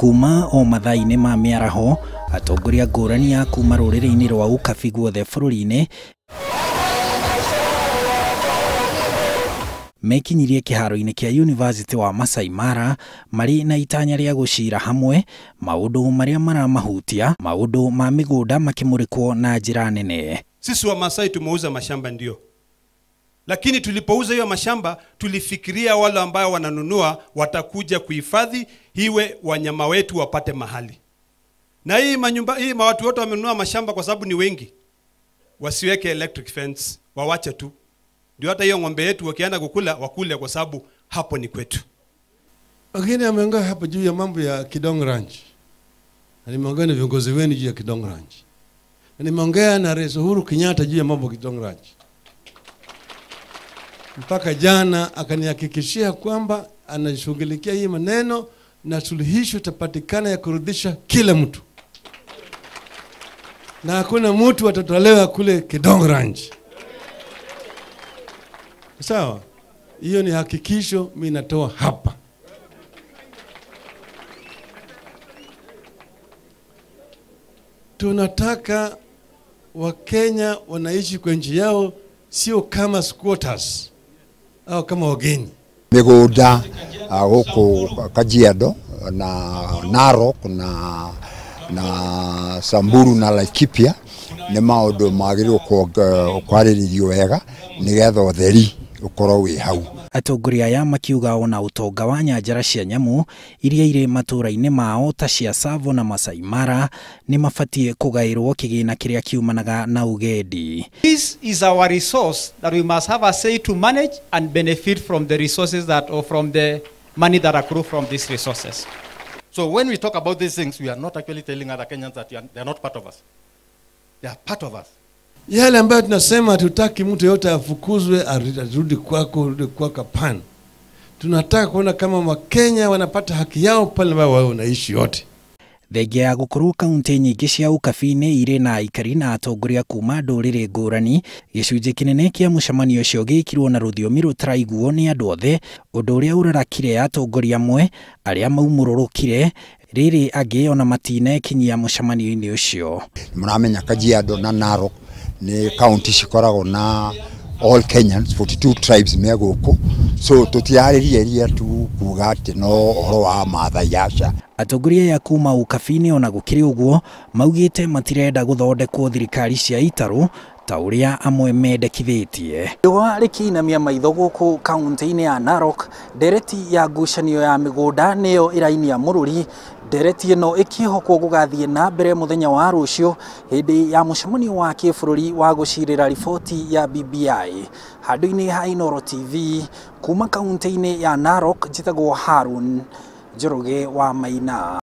Kuma o mathaa-inĩ ma mĩaraho, atongoria ngũrani a kuma rũrĩrĩ-inĩ rwa Ukabi guothe bũrũri-inĩ mekinyirie kĩharo-inĩ kĩa University wa Masai Mara marĩ na itanya rĩa gũcira hamwe maũndũ marĩa maramahutia, maũndũ ma mĩgũnda makĩmũrĩkwo na njĩra nene. Sisi wa Masai tumeuza mashamba ndio, lakini tulipouza hiyo mashamba tulifikiria wale ambao wananunua watakuja kuhifadhi iwe wanyama wetu wapate mahali. Na hii manyumba hii watu wote wamenunua mashamba kwa sababu ni wengi, wasiweke electric fence, wawache tu. Ndio hata hiyo ng'ombe yetu wakienda kukula wakule kwa sababu hapo ni kwetu. Wengine ameongea hapa juu ya mambo ya Kidong Ranch. Na nimeongea na viongozi wenu juu ya Kidong Ranch. Na nimeongea na Rais Uhuru Kenyatta juu ya mambo ya Kidong Ranch. Mpaka jana akanihakikishia kwamba anashughulikia hii maneno na suluhisho itapatikana ya kurudisha kila mtu. Na hakuna mtu atatolewa kule Kidong Ranch. Sawa? Hiyo ni hakikisho mimi natoa hapa. Tunataka Wakenya wanaishi kwa nchi yao, sio kama squatters au kama wageni. Migunda huko Kajiado na Narok na Samburu na Laikipia ni maundu magĩrĩirwo kwarĩrĩrio wega nĩgetha ũtheri ũkorwo wĩ hau. Atongoria aya makiuga ona ũtonga wa nyanjara cia nyamũ iria irĩ matũũra-inĩ mao ta cia Tsavo na Masai Mara nĩ mabatiĩ kũgaĩrwo kĩgĩna kĩrĩa kiumanaga na ugendi. This is our resource that we must have a say to manage and benefit from the resources that or from the money that accrue from these resources. So when we talk about these things, we are not actually telling other Kenyans that they are not part of us. They are part of us. Yale ambayo tunasema hatutaki mtu yote afukuzwe arudi kwako, arudi kwako, hapana. Tunataka kuona kama Wakenya wanapata haki yao pale ambapo wao wanaishi yote. Thengia ya gũkorwo kaunti nyingĩ cia Ukabi-inĩ irĩ na aikari na atongoria kuma ndũrĩrĩ ngũrani, gĩcunjĩ kĩnene kĩa mũcemanio ũcio gĩkirwo na rũthiomi rũtaraiguo nĩ andũ othe, ũndũ ũrĩa ũrarakire atongoria amwe arĩa maumũrũrũkire rĩrĩ angĩ ona matinekinyia mũcemanio-inĩ ũcio. Mũramenya Kajiado na Narok ni kaunti cikoragwo na all Kenyans 42 tribes me gũkũ, so tũtirarĩria tu kuga atĩ no ũhoro wa Maathai aca. Atongoria aya kuma Ukabi-inĩ ona gũkĩrĩ ũguo maugĩte matirenda gũthondekwo thirikari cia itarũ ta ũrĩa amwe mendekithĩtie. Riũa rĩkĩinamia maitho gũkũ kaunti-inĩ ya Narok, ndereti ya ngucanio ya mĩgũnda nĩyo ĩrainia mũrũri. Ndereti ĩno ĩkĩhokwo gũgathiĩ na mbere mũthenya wa rũciũ hĩndĩ ya mũcemanio wa kĩbũrũri wa gũcirĩra riboti ya BBI. Handũ-inĩ ha Inooro TV kuma kaunti-inĩ ya Narok, njĩtagwo Harun Njoroge wa Maina.